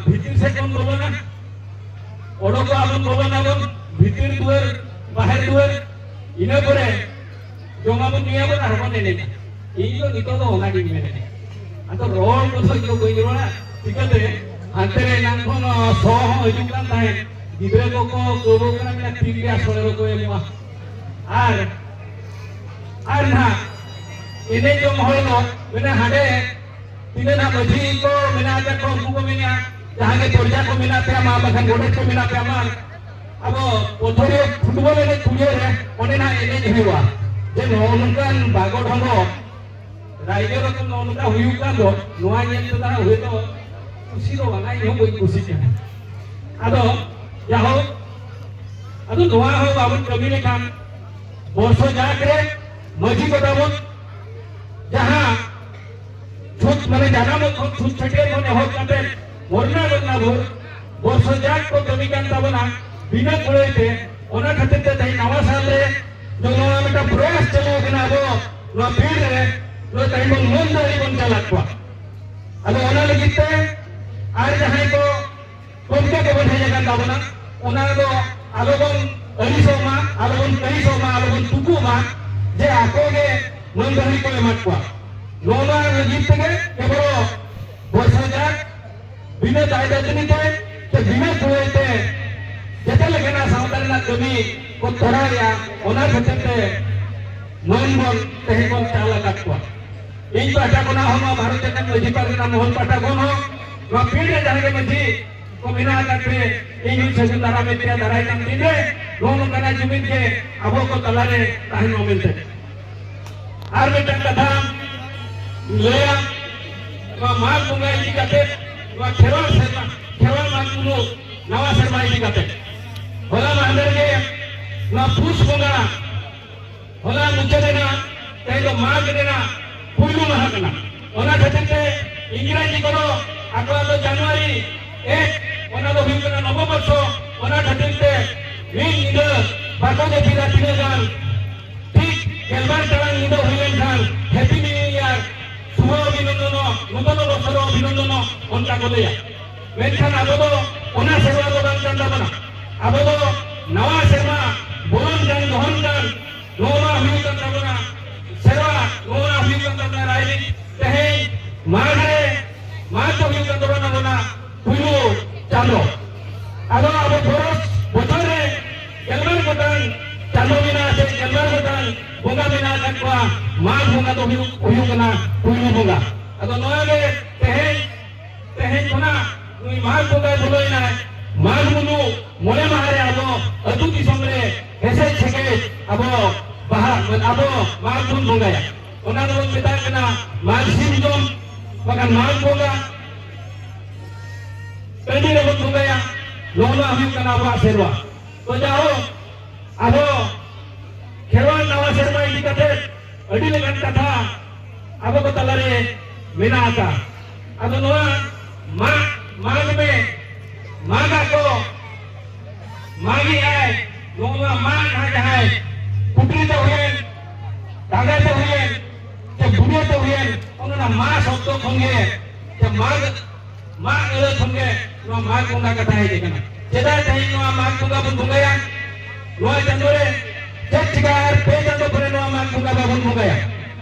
ᱵᱷᱤᱛᱤᱨ ᱥᱮᱫ ᱵᱚᱱ ᱵᱚᱞᱚᱱᱟ, ᱚᱰᱚᱠᱚᱜᱼᱟ ᱵᱚᱱ, ᱵᱚᱞᱚᱱᱟᱵᱚᱱ ᱵᱷᱤᱛᱤᱨ ᱫᱩᱣᱟᱹᱨ, ᱵᱟᱦᱮᱨ ᱫᱩᱣᱟᱹᱨ, ᱤᱱᱟᱹ ᱯᱚᱨᱮ ᱡᱚᱢᱟᱵᱚᱱ, ᱧᱩᱭᱟᱵᱚᱱ, ᱟᱨᱦᱚᱸ ᱵᱚᱱ ᱮᱱᱮᱡᱟ᱾ ᱤᱧ ᱫᱚ ᱱᱤᱛᱚᱜ ᱫᱚ ᱚᱱᱟᱜᱤᱧ ᱢᱮᱱᱮᱫᱼᱟ᱾ ᱟᱫᱚ ᱨᱚᱲ ᱠᱚᱫᱚ ᱤᱧ ᱫᱚ ᱵᱟᱹᱧ ᱨᱚᱲᱟ, ᱪᱤᱠᱟᱹᱛᱮ? ᱦᱟᱱᱛᱮ ᱨᱮ ᱮᱱᱟᱝ ᱠᱷᱚᱱ ᱥᱚ ᱦᱚᱸ ᱦᱤᱡᱩᱜ ᱠᱟᱱ ᱛᱟᱦᱮᱸᱫ, ᱜᱤᱫᱽᱨᱟᱹ ᱠᱚᱠᱚ ᱠᱟᱹᱣᱵᱟᱹ ᱠᱟᱱᱟ, ᱢᱮᱱᱟ ᱛᱤᱱ ᱨᱮᱭᱟᱜ ᱥᱚᱲᱮ ᱫᱚᱠᱚ ᱮᱢᱚᱜᱼᱟ᱾ ᱟᱨ, ᱟᱨ ᱱᱟᱦᱟᱜ ᱮᱱᱮᱡ ᱡᱚᱝ ᱦᱚᱲ ᱫᱚ ᱢᱮᱱᱟ ᱦᱟᱸᱰᱮ ᱛᱤᱱᱟᱹᱜ ᱱᱟᱦᱟᱜ ᱢᱟᱹᱡᱷᱤ ᱠᱚ ᱢᱮᱱᱟᱜ ᱟᱠᱟᱫ ᱠᱚᱣᱟ, ᱩᱱᱠᱩ ᱠᱚ ᱢᱮᱱᱟ ᱡᱟᱦᱟᱸ ᱜᱮ ᱯᱚᱨᱡᱟ ᱠᱚ ᱢᱮᱱᱟᱜ ᱯᱮᱭᱟ ᱢᱟ, ᱵᱟᱠᱷᱟᱱ ᱜᱚᱰᱮᱛ ᱠᱚ ᱢᱮᱱᱟᱜ ᱯᱮᱭᱟ ᱢᱟ, ᱟᱵᱚ ᱯᱚᱛᱷᱚᱨᱤᱭᱟᱹ ᱯᱷᱩᱴᱵᱚᱞ ᱮᱱᱮᱡ ᱯᱩᱲᱤᱭᱟᱹ ᱨᱮ ᱚᱸᱰᱮ ᱱᱟᱦᱟᱜ ᱮᱱᱮᱡ ᱦᱩᱭᱩᱜᱼᱟ᱾ ᱡᱮ ᱱᱚᱜᱼᱚ ᱱᱚᱝᱠᱟᱱ ᱵᱟᱜᱚ ᱰᱷᱚᱸᱜᱚ ᱨᱟᱭᱜᱚᱲ ᱨᱮ ᱱᱚᱜᱼᱚ ᱱᱚᱝᱠᱟ ᱦᱩᱭᱩᱜ ᱠᱟᱱ ᱫᱚ, ᱱᱚᱣᱟ ᱧᱮᱞ ᱛᱮᱫᱚ ᱱᱟᱦᱟᱜ ᱦᱚᱭᱛᱳ ᱠᱩᱥᱤ ᱫᱚ ᱵᱟᱝᱟ, ᱤᱧ ᱦᱚᱸ ᱵᱟᱹᱧ ᱠᱩᱥᱤᱜ ᱠᱟᱱᱟ᱾ ᱟᱫᱚ ᱡᱟᱦᱳᱠ, ᱟᱫᱚ ᱱᱚᱣᱟ ᱦᱚᱸ ᱵᱟᱵᱚᱱ ᱠᱟᱹᱢᱤ ᱞᱮᱠᱷᱟᱱ ᱵᱚᱨᱥᱚ ᱡᱟᱠ ᱨᱮ ᱢᱟᱹᱡᱷᱤ ᱠᱚ ᱛᱟᱵᱚᱱ ᱡᱟᱦᱟᱸ ᱪᱷᱩᱛ ᱢᱟᱱᱮ ᱡᱟᱱᱟᱢ ᱠᱷᱚᱱ ᱪᱷᱩᱛ ᱪᱷᱟᱹᱴᱭᱟᱹᱨ ᱠᱷᱚᱱ ᱮᱦᱚᱵ ᱠᱟᱛᱮ ᱢᱚᱨᱱᱟ ᱜᱚᱴᱱᱟ ᱵᱷᱳᱨ ᱵᱚᱨᱥᱚ ᱡᱟᱠ ᱠᱚ ᱠᱟᱹᱢᱤ ᱠᱟᱱ ᱛᱟᱵᱚᱱᱟ ᱵᱤᱱᱟᱹ ᱠᱩᱲᱟᱹᱭ ᱛᱮ᱾ ᱚᱱᱟ ᱠᱷᱟᱹᱛᱤᱨ ᱛᱮ ᱛᱮᱦᱮᱧ ᱱᱟᱣᱟ ᱥᱟᱞ ᱨᱮ ᱡᱮ ᱱᱚᱣᱟ ᱢᱤᱫᱴᱟᱝ ᱯᱨᱚᱭᱟᱥ ᱪᱟᱹᱞᱩ ᱟᱠᱟᱱᱟ ᱟᱵᱚ ᱱᱚᱣᱟ ᱯᱤᱲ ᱨᱮ, ᱱᱚᱣᱟ ᱛᱮᱦᱮᱧ ᱵᱚᱱ ᱢᱟᱹᱱ ᱫᱟᱲᱮ ᱵᱚᱱ ᱪᱟᱞᱟᱜ ᱠᱚᱣᱟ᱾ ᱟᱫᱚ ᱚᱱᱟ ᱞᱟᱹᱜᱤᱫ ᱛᱮ ᱟᱨ ᱡᱟᱦᱟᱸᱭ ᱠᱚ ᱛᱟᱵᱚᱱᱟ, ᱚᱱᱟ ᱫᱚ ᱟᱞᱚᱵᱚᱱ ᱟᱹᱲᱤᱥᱚᱜ ᱢᱟ, ᱟᱞᱚᱵᱚᱱ ᱠᱟᱹᱲᱤᱥᱚᱜ ᱢᱟ, ᱟᱞᱚᱵᱚᱱ ᱛᱩᱠᱩᱜ ᱢᱟ ᱡᱮ ᱟᱠᱚ ᱜᱮ ᱢᱟᱹᱱ ᱵᱟᱹᱦᱲᱤ ᱠᱚ ᱮᱢᱟᱫ ᱠᱚᱣᱟ᱾ ᱱᱚᱣᱟ ᱞᱟᱹᱜᱤᱫ ᱛᱮᱜᱮ ᱠᱮᱵᱚᱞ ᱵᱚᱭᱥᱟ ᱡᱟᱠ ᱵᱤᱱᱟᱹ ᱫᱟᱭ ᱫᱟᱹᱫᱟᱹᱱᱤ ᱛᱮ ᱥᱮ ᱵᱤᱱᱟᱹ ᱠᱩᱲᱟᱹᱭ ᱛᱮ ᱡᱮᱛᱮ ᱞᱮᱠᱟᱱᱟᱜ ᱥᱟᱶᱛᱟ ᱨᱮᱱᱟᱜ ᱠᱟᱹᱢᱤ ᱠᱚ ᱛᱚᱨᱟᱣᱮᱫᱼᱟ᱾ ᱚᱱᱟ ᱠᱷᱟᱹᱛᱤᱨ ᱛᱮ ᱢᱟᱹᱱ ᱵᱚᱱ ᱛᱮᱦᱮᱧ ᱵᱚᱱ ᱪᱟᱞ ᱟᱠᱟᱫ ᱠᱚᱣᱟ᱾ ᱤᱧ ᱯᱟᱦᱴᱟ ᱠᱷᱚᱱᱟᱜ ᱦᱚᱸ, ᱱᱚᱣᱟ ᱵᱷᱟᱨᱚᱛ ᱡᱟᱠᱟᱛ ᱢᱟᱹᱡᱷᱤ ᱯᱟᱨᱜᱟᱱᱟ ᱢᱚᱦᱚᱞ ᱯᱟᱦᱴᱟ ᱠᱷᱚᱱ ᱦᱚᱸ, ᱱᱚᱣᱟ ᱯᱤᱲ ᱨᱮ ᱡᱟᱦᱟᱸ ᱜᱮ ᱢᱟᱹᱡᱷᱤ ᱠᱚ ᱢᱮᱱᱟᱜ ᱟᱠᱟᱫ ᱯᱮ, ᱤᱧ ᱦᱚᱸᱧ ᱥᱟᱹᱜᱩᱱ ᱫᱟᱨᱟᱢᱮᱫ ᱯᱮᱭᱟ ᱫᱟᱨᱟᱭ ᱠᱟᱱ ᱫᱤᱱ ᱨᱮ ᱱᱚᱜᱼᱚ ᱱᱚᱝᱠᱟᱱᱟᱜ ᱡᱩᱢᱤᱫ ᱜᱮ ᱟᱵᱚ ᱠᱚ ᱛᱟᱞᱟᱨᱮ ᱛᱟᱦᱮᱱ ᱢᱟ ᱢᱮᱱᱛᱮ᱾ ᱟᱨ ᱢᱤᱫᱴᱟᱝ ᱠᱟᱛᱷᱟ ᱞᱟᱹᱭᱟ, ᱱᱚᱣᱟ ᱢᱟᱜᱽ ᱵᱚᱸᱜᱟ ᱤᱫᱤ ᱠᱟᱛᱮ, ᱱᱚᱣᱟ ᱠᱷᱮᱨᱣᱟᱲ ᱥᱮᱨᱢᱟ, ᱠᱷᱮᱨᱣᱟᱲ ᱢᱟᱜᱽ ᱵᱩᱨᱩ ᱱᱟᱣᱟ ᱥᱮᱨᱢᱟ ᱤᱫᱤ ᱠᱟᱛᱮ, ᱦᱚᱞᱟ ᱢᱟᱦᱫᱮᱨ ᱜᱮ ᱱᱚᱣᱟ ᱯᱩᱥ ᱵᱚᱸᱜᱟ, ᱦᱚᱞᱟ ᱢᱩᱪᱟᱹᱫ ᱮᱱᱟ, ᱛᱮᱦᱮᱧ ᱫᱚ ᱢᱟᱜᱽ ᱨᱮᱱᱟᱜ ᱯᱩᱭᱞᱩ ᱢᱟᱦᱟ ᱠᱟᱱᱟ᱾ ᱚᱱᱟ ᱠᱷᱟᱹᱛᱤᱨ ᱛᱮ ᱤᱝᱨᱮᱡᱤ ᱠᱚᱫᱚ ᱟᱠᱚᱣᱟᱜ ᱫᱚ ᱡᱟᱱᱩᱣᱟᱨᱤ ᱮᱠ, ᱚᱱᱟ ᱫᱚ ᱦᱩᱭᱩᱜ ᱠᱟᱱᱟ ᱱᱚᱵᱚᱵᱚᱨᱥᱚ᱾ ᱚᱱᱟ ᱠᱷᱟᱹᱛᱤᱨ ᱛᱮ ᱢᱤᱫ ᱧᱤᱫᱟᱹ ᱵᱟᱠᱚ ᱡᱟᱹᱯᱤᱫᱟ ᱛᱤᱱᱟᱹᱜ ᱜᱟᱱ, ᱴᱷᱤᱠ ᱜᱮᱞᱵᱟᱨ ᱴᱟᱲᱟᱝ ᱧᱤᱫᱟᱹ ᱦᱩᱭ ᱞᱮᱱᱠᱷᱟᱱ Happy New Year, ᱥᱩᱵᱷ ᱚᱵᱷᱤᱱᱚᱱᱫᱚᱱ, ᱱᱩᱛᱚᱱ ᱵᱚᱨᱥᱚᱨ ᱚᱵᱷᱤᱱᱚᱱᱫᱚᱱ, ᱚᱱᱠᱟ ᱠᱚ ᱞᱟᱹᱭᱟ᱾ ᱢᱮᱱᱠᱷᱟᱱ ᱟᱵᱚ ᱫᱚ ᱚᱱᱟ ᱥᱮᱨᱣᱟ ᱫᱚ ᱵᱟᱝ ᱠᱟᱱ ᱛᱟᱵᱚᱱᱟ᱾ ᱟᱵᱚ ᱫᱚ ᱱᱟᱣᱟ ᱥᱮᱨᱢᱟ ᱵᱚᱞᱚᱱ ᱠᱟᱱ, ᱫᱚᱦᱚᱱ ᱠᱟᱱ, ᱱᱚᱣᱟ ᱦᱩᱭᱩᱜ ᱠᱟᱱ ᱛᱟᱵᱚᱱᱟ ᱥᱮᱨᱣᱟ, ᱱᱚᱣᱟ ᱦᱩᱭᱩᱜ ᱠᱟᱱ ᱛᱟᱵᱚᱱᱟ ᱨᱟᱭᱨᱤᱛ᱾ ᱛᱮᱦᱮᱧ ᱢᱟᱜᱽ ᱨᱮ, ᱢᱟᱜᱽ ᱫᱚ ᱦᱩᱭᱩᱜ ᱠᱟᱱ ᱛᱟᱵᱚᱱᱟ ᱟᱵᱚᱱᱟᱜ ᱯᱩᱭᱞᱩ ᱪᱟᱸᱫᱚ᱾ ᱟᱫᱚ ᱟᱵᱚ ᱵᱚᱨᱚᱥ ᱵᱚᱪᱷᱚᱨ ᱨᱮ ᱜᱮᱞᱵᱟᱨ ᱜᱚᱴᱟᱝ ᱪᱟᱸᱫᱚ ᱢᱮᱱᱟᱜᱼᱟ ᱥᱮ ᱜᱮᱞᱵᱟᱨ ᱜᱚᱴᱟᱝ ᱵᱚᱸᱜᱟ ᱢᱮᱱᱟᱜ ᱟᱠᱟᱫ ᱠᱚᱣᱟ᱾ ᱢᱟᱜᱽ ᱵᱚᱸᱜᱟ ᱫᱚ ᱦᱩᱭᱩᱜ, ᱦᱩᱭᱩᱜ ᱠᱟᱱᱟ ᱯᱩᱭᱞᱩ ᱵᱚᱸᱜᱟ᱾ ᱟᱫᱚ ᱱᱚᱣᱟ ᱜᱮ ᱛᱮᱦᱮᱧ, ᱛᱮᱦᱮᱧ ᱠᱷᱚᱱᱟᱜ ᱱᱩᱭ ᱢᱟᱜᱽ ᱵᱚᱸᱜᱟᱭ ᱵᱚᱞᱚᱭᱮᱱᱟᱭ᱾ ᱢᱟᱜᱽ ᱢᱩᱞᱩᱜ ᱢᱚᱬᱮ ᱢᱟᱦᱟ ᱨᱮ ᱟᱵᱚ ᱟᱹᱛᱩ ᱫᱤᱥᱚᱢ ᱨᱮ ᱦᱮᱸᱥᱮᱡ ᱥᱮᱠᱮᱡ ᱟᱵᱚ ᱵᱟᱦᱟ, ᱟᱵᱚ ᱢᱟᱜᱽ ᱵᱚᱱ ᱵᱚᱸᱜᱟᱭᱟ᱾ ᱚᱱᱟ ᱫᱚᱵᱚᱱ ᱢᱮᱛᱟᱜ ᱠᱟᱱᱟ ᱢᱟᱜᱽ ᱥᱤᱢ ᱡᱚᱢ, ᱵᱟᱠᱷᱟᱱ ᱢᱟᱜᱽ ᱵᱚᱸᱜᱟ ᱴᱟᱺᱰᱤ ᱨᱮᱵᱚᱱ ᱵᱚᱸᱜᱟᱭᱟ᱾ ᱱᱚᱜᱼᱚ ᱱᱚᱣᱟ ᱦᱩᱭᱩᱜ ᱠᱟᱱᱟ ᱟᱵᱚᱣᱟᱜ ᱥᱮᱨᱣᱟ᱾ ᱛᱚ ᱡᱟᱭᱦᱳᱠ, ᱟᱵᱚ ᱠᱷᱮᱨᱣᱟᱲ ᱱᱟᱣᱟ ᱥᱮᱨᱢᱟ ᱤᱫᱤ ᱠᱟᱛᱮ ᱟᱹᱰᱤ ᱞᱮᱠᱟᱱ ᱠᱟᱛᱷᱟ ᱟᱵᱚ ᱠᱚ ᱛᱟᱞᱟᱨᱮ ᱢᱮᱱᱟᱜ ᱟᱠᱟᱫᱼᱟ᱾ ᱟᱫᱚ ᱱᱚᱣᱟ ᱢᱟᱜᱽ, ᱢᱟᱜᱽ ᱢᱮ, ᱢᱟᱜᱽ ᱟᱠᱚ, ᱢᱟᱜᱽ ᱮᱜᱼᱟᱭ, ᱱᱚᱣᱟ ᱢᱟᱜᱽ ᱱᱟᱦᱟᱜ ᱡᱟᱦᱟᱸᱭ ᱯᱩᱴᱨᱤ ᱛᱮ ᱦᱩᱭᱮᱱ, ᱰᱟᱸᱜᱟ ᱛᱮ ᱦᱩᱭᱮᱱ, ᱥᱮ ᱵᱩᱰᱟᱹ ᱛᱮ ᱦᱩᱭᱮᱱ, ᱚᱱᱟ ᱢᱟ ᱥᱚᱵᱫᱚ ᱠᱷᱚᱱ ᱜᱮ, ᱥᱮ ᱢᱟᱜᱽ, ᱢᱟᱜᱽ ᱟᱹᱲᱟᱹ ᱠᱷᱚᱱ ᱜᱮ ᱱᱚᱣᱟ ᱢᱟᱜᱽ ᱵᱚᱸᱜᱟ ᱠᱟᱛᱷᱟ ᱦᱮᱡ ᱟᱠᱟᱱᱟ᱾ ᱪᱮᱫᱟᱜ ᱛᱮᱦᱮᱧ ᱱᱚᱣᱟ ᱢᱟᱜᱽ ᱵᱚᱸᱜᱟ ᱵᱚᱱ ᱵᱚᱸᱜᱟᱭᱟ? ᱱᱚᱣᱟ ᱪᱟᱸᱫᱳ ᱨᱮ ᱪᱮᱫ ᱪᱤᱠᱟ ᱟᱨ ᱯᱮ ᱪᱟᱸᱫᱳ ᱯᱚᱨᱮ ᱱᱚᱣᱟ ᱢᱟᱜᱽ ᱵᱚᱸᱜᱟ ᱵᱟᱵᱚᱱ ᱵᱚᱸᱜᱟᱭᱟ?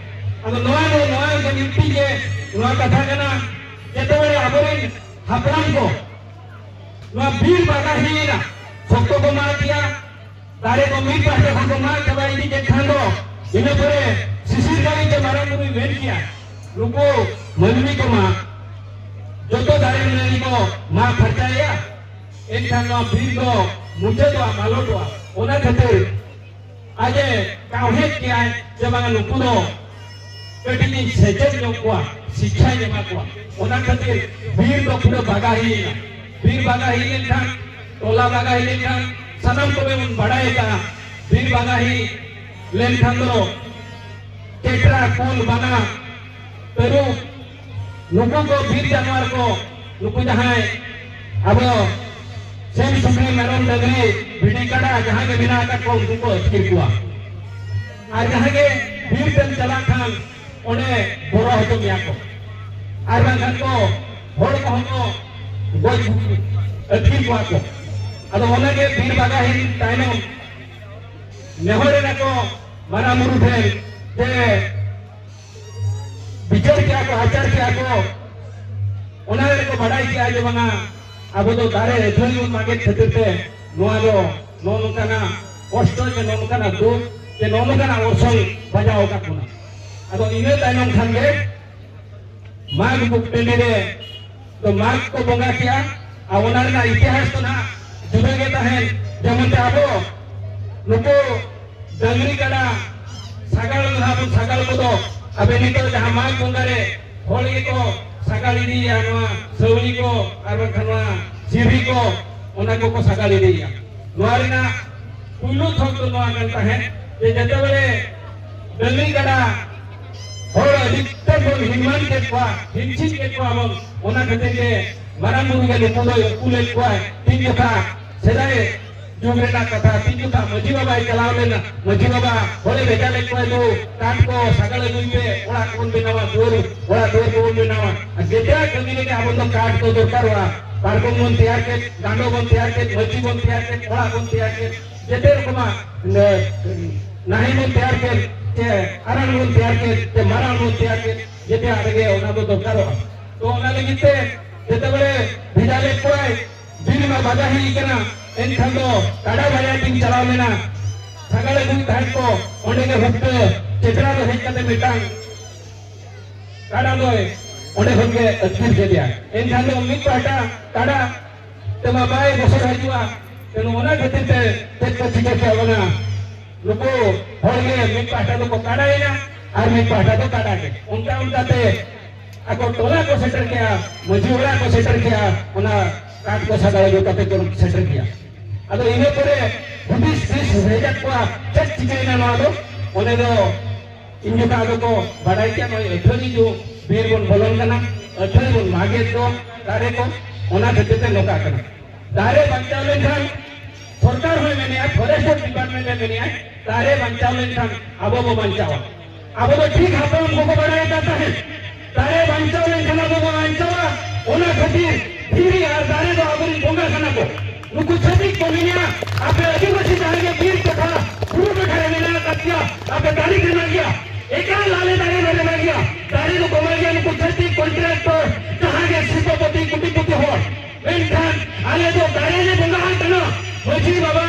ᱟᱫᱚ ᱱᱚᱣᱟ ᱫᱚ, ᱱᱚᱣᱟ ᱫᱚ ᱢᱤᱫᱴᱤᱡ ᱜᱮ ᱱᱚᱣᱟ ᱠᱟᱛᱷᱟ ᱠᱟᱱᱟ, ᱡᱮᱛᱮ ᱵᱮᱲᱮ ᱟᱵᱚᱨᱮᱱ ᱦᱟᱯᱲᱟᱢ ᱠᱚ ᱱᱚᱣᱟ ᱵᱤᱨ ᱵᱟᱜᱟ ᱦᱩᱭᱮᱱᱟ, ᱥᱚᱠᱛᱚ ᱠᱚ ᱢᱟᱜ ᱜᱮᱭᱟ, ᱫᱟᱨᱮ ᱠᱚ ᱢᱤᱫ ᱯᱟᱦᱴᱟ ᱠᱷᱚᱱ ᱠᱚ ᱢᱟᱜ ᱪᱟᱵᱟ ᱤᱫᱤ ᱠᱮᱫ ᱠᱷᱟᱱ ᱫᱚ, ᱤᱱᱟᱹ ᱯᱚᱨᱮ ᱥᱤᱥᱤᱨ ᱠᱟᱹᱣᱤ ᱪᱮ ᱢᱟᱨᱟᱝ ᱵᱩᱨᱩᱭ ᱢᱮᱱ ᱠᱮᱭᱟ, ᱱᱩᱠᱩ ᱢᱟᱹᱱᱢᱤ ᱠᱚᱢᱟ ᱡᱚᱛᱚ ᱫᱟᱨᱮ ᱱᱟᱹᱲᱤ ᱠᱚ ᱢᱟᱜ ᱯᱷᱟᱨᱪᱟᱭᱮᱭᱟ, ᱮᱱᱠᱷᱟᱱ ᱱᱚᱣᱟ ᱵᱤᱨ ᱫᱚ ᱢᱩᱪᱟᱹᱫᱚᱜᱼᱟ, ᱢᱟᱞᱚᱴᱚᱜᱼᱟ᱾ ᱚᱱᱟ ᱠᱷᱟᱹᱛᱤᱨ ᱟᱡ ᱮ ᱠᱟᱣᱦᱮᱫ ᱠᱮᱜᱼᱟᱭ ᱡᱮ ᱵᱟᱝᱟ, ᱱᱩᱠᱩ ᱫᱚ ᱠᱟᱹᱴᱤᱡ ᱤᱧ ᱥᱮᱪᱮᱫ ᱧᱚᱜ ᱠᱚᱣᱟ, ᱥᱤᱠᱠᱷᱟᱧ ᱮᱢᱟ ᱠᱚᱣᱟ᱾ ᱚᱱᱟ ᱠᱷᱟᱹᱛᱤᱨ ᱵᱤᱨ ᱫᱚ ᱯᱩᱨᱟᱹ ᱵᱟᱜᱟᱦᱤᱭᱮᱱᱟ᱾ ᱵᱤᱨ ᱵᱟᱜᱟᱦᱤ ᱞᱮᱱᱠᱷᱟᱱ, ᱴᱚᱞᱟ ᱵᱟᱜᱟᱦᱤ ᱞᱮᱱᱠᱷᱟᱱ, ᱥᱟᱱᱟᱢ ᱠᱚᱜᱮ ᱵᱚᱱ ᱵᱟᱲᱟᱭ ᱟᱠᱟᱫᱼᱟ, ᱵᱤᱨ ᱵᱟᱜᱟᱦᱤ ᱞᱮᱱᱠᱷᱟᱱ ᱫᱚ ᱪᱮᱴᱨᱟ, ᱠᱩᱞ, ᱵᱟᱱᱟ, ᱛᱟᱹᱨᱩᱵ, ᱱᱩᱠᱩ ᱠᱚ ᱵᱤᱨ ᱡᱟᱱᱣᱟᱨ ᱠᱚ, ᱱᱩᱠᱩ ᱡᱟᱦᱟᱸᱭ ᱟᱵᱚ ᱥᱤᱢ, ᱥᱩᱠᱨᱤ, ᱢᱮᱨᱚᱢ, ᱰᱟᱹᱝᱨᱤ, ᱵᱷᱤᱰᱤ, ᱠᱟᱰᱟ ᱡᱟᱦᱟᱸ ᱜᱮ ᱢᱮᱱᱟᱜ ᱟᱠᱟᱫ ᱠᱚᱣᱟ, ᱩᱱᱠᱩ ᱠᱚ ᱟᱹᱛᱠᱤᱨ ᱠᱚᱣᱟ᱾ ᱟᱨ ᱡᱟᱦᱟᱸ ᱜᱮ ᱵᱤᱨ ᱛᱮᱢ ᱪᱟᱞᱟᱜ ᱠᱷᱟᱱ ᱚᱸᱰᱮ ᱵᱚᱨᱚ ᱦᱚᱪᱚ ᱢᱮᱭᱟ ᱠᱚ᱾ ᱟᱨ ᱵᱟᱝᱠᱷᱟᱱ ᱠᱚ ᱦᱚᱲ ᱠᱚᱦᱚᱸ ᱠᱚ ᱜᱚᱡ ᱟᱹᱛᱠᱤᱨ ᱠᱚᱣᱟ ᱠᱚ᱾ ᱟᱫᱚ ᱚᱱᱟᱜᱮ ᱵᱤᱨ ᱵᱟᱜᱟᱦᱤᱱ ᱛᱟᱭᱱᱚᱢ ᱱᱮᱦᱚᱨ ᱮᱱᱟ ᱠᱚ ᱢᱟᱨᱟᱝ ᱵᱩᱨᱩ ᱴᱷᱮᱱ ᱡᱮ ᱵᱤᱪᱟᱹᱨ ᱠᱮᱜᱼᱟ ᱠᱚ, ᱟᱪᱟᱨ ᱠᱮᱜᱼᱟ ᱠᱚ, ᱚᱱᱟ ᱨᱮᱠᱚ ᱵᱟᱰᱟᱭ ᱠᱮᱜᱼᱟ ᱡᱮ ᱵᱟᱝᱟ, ᱟᱵᱚ ᱫᱚ ᱫᱟᱨᱮ ᱟᱹᱛᱷᱟᱹᱲᱤ ᱵᱚᱱ ᱢᱟᱜᱮᱫ ᱠᱷᱟᱹᱛᱤᱨ ᱛᱮ ᱱᱚᱣᱟ ᱫᱚ ᱱᱚᱜᱼᱚ ᱱᱚᱝᱠᱟᱱᱟᱜ ᱠᱚᱥᱴᱚ ᱥᱮ ᱱᱚᱜᱼᱚ ᱱᱚᱝᱠᱟᱱᱟᱜ ᱫᱩᱠ ᱥᱮ ᱱᱚᱜᱼᱚ ᱱᱚᱝᱠᱟᱱᱟᱜ ᱚᱨᱥᱚᱝ ᱵᱟᱡᱟᱣ ᱟᱠᱟᱫ ᱵᱚᱱᱟ᱾ ᱟᱫᱚ ᱤᱱᱟᱹ ᱛᱟᱭᱱᱚᱢ ᱠᱷᱟᱱ ᱜᱮ ᱢᱟᱜᱽ ᱴᱟᱺᱰᱤ ᱨᱮ ᱫᱚ ᱢᱟᱜᱽ ᱠᱚ ᱵᱚᱸᱜᱟ ᱠᱮᱜᱼᱟ᱾ ᱟᱨ ᱚᱱᱟ ᱨᱮᱱᱟᱜ ᱤᱛᱤᱦᱟᱥ ᱫᱚ ᱱᱟᱦᱟᱜ ᱡᱩᱫᱟᱹ ᱜᱮ ᱛᱟᱦᱮᱸᱱ᱾ ᱡᱮᱢᱚᱱ ᱛᱮ ᱟᱵᱚ ᱱᱩᱠᱩ ᱰᱟᱹᱝᱨᱤ ᱠᱟᱰᱟ ᱥᱟᱜᱟᱲ ᱫᱚ ᱱᱟᱦᱟᱜ ᱵᱚᱱ ᱥᱟᱜᱟᱲ ᱠᱚᱫᱚ, ᱟᱵᱮᱱ ᱱᱤᱛᱚᱜ ᱡᱟᱦᱟᱸ ᱢᱟᱜᱽ ᱵᱚᱸᱜᱟ ᱨᱮ ᱦᱚᱲ ᱜᱮᱠᱚ ᱥᱟᱜᱟᱲ ᱤᱫᱤᱭᱮᱭᱟ, ᱱᱚᱣᱟ ᱥᱟᱹᱣᱲᱤ ᱠᱚ ᱟᱨ ᱵᱟᱝᱠᱷᱟᱱ ᱱᱚᱣᱟ ᱥᱤᱨᱦᱤ ᱠᱚ, ᱚᱱᱟ ᱠᱚᱠᱚ ᱥᱟᱜᱟᱲ ᱤᱫᱤᱭᱮᱭᱟ᱾ ᱱᱚᱣᱟ ᱨᱮᱱᱟᱜ ᱯᱩᱭᱞᱩ ᱛᱷᱚᱠ ᱫᱚ ᱱᱚᱣᱟ ᱠᱟᱱ ᱛᱟᱦᱮᱸᱫ ᱡᱮ ᱡᱮᱛᱮ ᱵᱮᱲᱮ ᱰᱟᱹᱝᱨᱤ ᱠᱟᱰᱟ ᱦᱚᱲ ᱟᱹᱰᱤ ᱛᱮᱫ ᱵᱚᱱ ᱦᱤᱱᱢᱟᱱ ᱠᱮᱫ ᱠᱚᱣᱟ, ᱦᱤᱱᱥᱤᱱ ᱠᱮᱫ ᱠᱚᱣᱟ ᱵᱚᱱ, ᱚᱱᱟ ᱠᱷᱟᱹᱛᱤᱨ ᱜᱮ ᱢᱟᱨᱟᱝ ᱵᱩᱨᱩ ᱜᱮ ᱱᱩᱠᱩ ᱫᱚᱭ ᱩᱠᱩ ᱞᱮᱫ ᱠᱚᱣᱟᱭ᱾ ᱛᱤᱱ ᱡᱚᱠᱷᱟ ᱥᱮᱫᱟᱭ ᱡᱩᱜᱽ ᱨᱮᱱᱟᱜ ᱠᱟᱛᱷᱟ, ᱛᱤᱱ ᱡᱚᱠᱷᱟ ᱢᱟᱹᱡᱷᱤ ᱵᱟᱵᱟᱭ ᱪᱟᱞᱟᱣ ᱞᱮᱱᱟ, ᱢᱟᱹᱡᱷᱤ ᱵᱟᱵᱟ ᱦᱚᱲᱮ ᱵᱷᱮᱡᱟ ᱞᱮᱫ ᱠᱚᱣᱟ, "ᱫᱩ ᱠᱟᱴ ᱠᱚ ᱥᱟᱜᱟᱲ ᱟᱹᱜᱩᱭ ᱯᱮ, ᱚᱲᱟᱜ ᱠᱚᱵᱚᱱ ᱵᱮᱱᱟᱣᱟ, ᱫᱩᱣᱟᱹᱨ, ᱚᱲᱟᱜ ᱫᱩᱣᱟᱹᱨ ᱠᱚᱵᱚᱱ ᱵᱮᱱᱟᱣᱟ᱾ ᱟᱨ ᱡᱮᱛᱮᱭᱟᱜ ᱠᱟᱹᱢᱤ ᱨᱮᱜᱮ ᱟᱵᱚ ᱫᱚ ᱠᱟᱴ ᱠᱚ ᱫᱚᱨᱠᱟᱨᱚᱜᱼᱟ, ᱯᱟᱨᱠᱚᱢ ᱵᱚᱱ ᱛᱮᱭᱟᱨ ᱠᱮᱫ, ᱜᱟᱸᱰᱚ ᱵᱚᱱ ᱛᱮᱭᱟᱨ ᱠᱮᱫ, ᱢᱟᱹᱪᱤ ᱵᱚᱱ ᱛᱮᱭᱟᱨ ᱠᱮᱫ, ᱚᱲᱟᱜ ᱵᱚᱱ ᱛᱮᱭᱟᱨ ᱠᱮᱫ, ᱡᱮᱛᱮ ᱨᱚᱠᱚᱢᱟᱜ, ᱮ, ᱱᱟᱹᱦᱤ ᱵᱚᱱ ᱛᱮᱭᱟᱨ ᱠᱮᱫ, ᱪᱮ ᱟᱨᱟᱬ ᱵᱚᱱ ᱛᱮᱭᱟᱨ ᱠᱮᱫ, ᱪᱮ ᱢᱟᱨᱟᱝ ᱵᱚᱱ ᱛᱮᱭᱟᱨ ᱠᱮᱫ, ᱡᱮᱛᱮᱭᱟᱜ ᱨᱮᱜᱮ ᱚᱱᱟ ᱫᱚ ᱫᱚᱨᱠᱟᱨᱚᱜᱼᱟ᱾ ᱛᱚ ᱚᱱᱟ ᱞᱟᱹᱜᱤᱫ ᱛᱮ ᱡᱮᱛᱮ ᱵᱮᱲᱮ ᱵᱷᱮᱡᱟ ᱞᱮᱫ ᱠᱚᱣᱟᱭ, ᱵᱤᱨ ᱢᱟ ᱵᱟᱫᱷᱟ ᱦᱩᱭ ᱠᱟᱱᱟ, ᱮᱱᱠᱷᱟᱱ ᱫᱚ ᱠᱟᱰᱟ ᱵᱟᱨᱭᱟ ᱠᱤᱱ ᱪᱟᱞᱟᱣ ᱞᱮᱱᱟ, ᱥᱟᱜᱟᱲ ᱟᱹᱜᱩᱭ ᱛᱟᱦᱮᱸᱫ ᱠᱚ, ᱚᱸᱰᱮ ᱜᱮ ᱦᱩᱴᱟᱹ ᱪᱮᱪᱲᱟ ᱫᱚ ᱦᱮᱡ ᱠᱟᱛᱮ ᱢᱤᱫᱴᱟᱝ ᱠᱟᱰᱟ ᱫᱚᱭ ᱚᱸᱰᱮ ᱠᱷᱚᱱ ᱜᱮ ᱟᱹᱛᱠᱤᱨ ᱠᱮᱫᱮᱭᱟ᱾ ᱮᱱᱠᱷᱟᱱ ᱫᱚ ᱢᱤᱫ ᱯᱟᱦᱴᱟ ᱠᱟᱰᱟ ᱛᱮᱢᱟ ᱵᱟᱭ ᱵᱚᱥᱚᱨ ᱦᱤᱡᱩᱜᱼᱟ, ᱛᱮ ᱱᱚᱜᱼᱚ ᱱᱟ ᱠᱷᱟᱹᱛᱤᱨ ᱛᱮ ᱪᱮᱫ ᱠᱚ ᱪᱤᱠᱟᱹ ᱠᱮᱫ ᱵᱚᱱᱟ, ᱱᱩᱠᱩ ᱦᱚᱲ ᱜᱮ ᱢᱤᱫ ᱯᱟᱦᱴᱟ ᱫᱚᱠᱚ ᱠᱟᱰᱟᱭᱮᱱᱟ ᱟᱨ ᱢᱤᱫ ᱯᱟᱦᱴᱟ ᱫᱚ ᱠᱟᱰᱟ ᱜᱮ᱾ ᱚᱱᱠᱟ ᱚᱱᱠᱟᱛᱮ ᱟᱠᱚ ᱴᱚᱞᱟ ᱠᱚ ᱥᱮᱴᱮᱨ ᱠᱮᱜᱼᱟ, ᱢᱟᱹᱡᱷᱤ ᱚᱲᱟᱜ ᱠᱚ ᱥᱮᱴᱮᱨ ᱠᱮᱜᱼᱟ, ᱚᱱᱟ ᱠᱟᱴ ᱠᱚ ᱥᱟᱜᱟᱲ ᱟᱹᱜᱩ ᱠᱟᱛᱮ ᱠᱚ ᱥᱮᱴᱮᱨ ᱠᱮᱜᱼᱟ᱾ ᱟᱫᱚ ᱤᱱᱟᱹ ᱯᱚᱨᱮ ᱦᱩᱫᱤᱥ ᱫᱤᱥ ᱦᱩᱫᱤᱥ ᱦᱮᱡ ᱟᱫ ᱠᱚᱣᱟ, ᱪᱮᱫ ᱪᱤᱠᱟᱹᱭᱮᱱᱟ ᱱᱚᱣᱟ ᱫᱚ? ᱚᱸᱰᱮ ᱫᱚ ᱤᱧ ᱡᱚᱠᱷᱟ ᱟᱫᱚ ᱠᱚ ᱵᱟᱰᱟᱭ ᱠᱮᱜᱼᱟ, ᱱᱚᱜᱼᱚᱭ ᱟᱹᱛᱷᱟᱹᱲᱤ ᱡᱩ ᱵᱤᱨ ᱵᱚᱱ ᱵᱚᱞᱚᱱ ᱠᱟᱱᱟ, ᱟᱹᱛᱷᱟᱹᱲᱤ ᱵᱚᱱ ᱢᱟᱜᱮᱫ ᱫᱚ ᱫᱟᱨᱮ ᱠᱚ, ᱚᱱᱟ ᱠᱷᱟᱹᱛᱤᱨ ᱛᱮ ᱱᱚᱝᱠᱟ ᱠᱟᱱᱟ᱾ ᱫᱟᱨᱮ ᱵᱟᱧᱪᱟᱣ ᱞᱮᱱᱠᱷᱟᱱ ᱥᱚᱨᱠᱟᱨ ᱦᱚᱸᱭ ᱢᱮᱱᱮᱜᱼᱟ, ᱯᱷᱚᱨᱮᱥᱴ ᱰᱤᱯᱟᱨᱴᱢᱮᱱᱴ ᱮ ᱢᱮᱱᱮᱜᱼᱟ, ᱫᱟᱨᱮ ᱵᱟᱧᱪᱟᱣ ᱞᱮᱱᱠᱷᱟᱱ ᱟᱵᱚ ᱵᱚ ᱵᱟᱧᱪᱟᱣᱟ᱾ ᱟᱵᱚ ᱫᱚ ᱴᱷᱤᱠ ᱦᱟᱯᱲᱟᱢ ᱠᱚᱠᱚ ᱵᱟᱲᱟᱭ ᱟᱠᱟᱫ ᱛᱟᱦᱮᱸᱫ, ᱫᱟᱨᱮ ᱵᱟᱧᱪᱟᱣ ᱞᱮᱱᱠᱷᱟᱱ ᱟᱵᱚ ᱵᱚ ᱵᱟᱧᱪᱟᱣᱟ᱾ ᱚᱱᱟ ᱠᱷᱟᱹᱛᱤᱨ ᱫᱷᱤᱨᱤ ᱟᱨ ᱫᱟᱨᱮ ᱫᱚ ᱟᱵᱚᱨᱮᱱ ᱵᱚᱸᱜᱟ ᱠᱟᱱᱟ ᱠᱚ᱾ ᱱᱩᱠᱩ ᱪᱷᱟᱹᱛᱤᱠ ᱠᱚ ᱢᱮᱱᱮᱜᱼᱟ, ᱟᱯᱮ ᱟᱹᱫᱤᱵᱟᱹᱥᱤ ᱡᱟᱦᱟᱸᱭ ᱜᱮ ᱵᱤᱨ ᱴᱚᱴᱷᱟ, ᱵᱩᱨᱩ ᱴᱚᱴᱷᱟ ᱨᱮ ᱢᱮᱱᱟᱜ ᱟᱠᱟᱫ ᱯᱮᱭᱟ, ᱟᱯᱮ ᱫᱟᱨᱮ ᱯᱮ ᱢᱟᱜᱮᱜᱼᱟ, ᱮᱠᱟᱞ ᱟᱞᱮ ᱫᱟᱨᱮ ᱵᱟᱞᱮ ᱢᱟᱜᱮᱜᱼᱟ᱾ ᱫᱟᱨᱮ ᱫᱚᱠᱚ ᱢᱟᱜᱮᱜᱼᱟ ᱱᱩᱠᱩ ᱪᱷᱟᱹᱛᱤᱠ ᱠᱚᱱᱴᱨᱟᱠᱴᱚᱨ, ᱡᱟᱦᱟᱸᱭ ᱜᱮ ᱥᱤᱞᱯᱚᱯᱚᱛᱤ ᱠᱩᱴᱤᱯᱚᱛᱤ ᱦᱚᱲ᱾ ᱢᱮᱱᱠᱷᱟᱱ ᱟᱞᱮ ᱫᱚ ᱫᱟᱨᱮ ᱞᱮ ᱵᱚᱸᱜᱟ ᱟᱭ ᱠᱟᱱᱟ᱾ ᱢᱟᱹᱡᱷᱤ ᱵᱟᱵᱟ,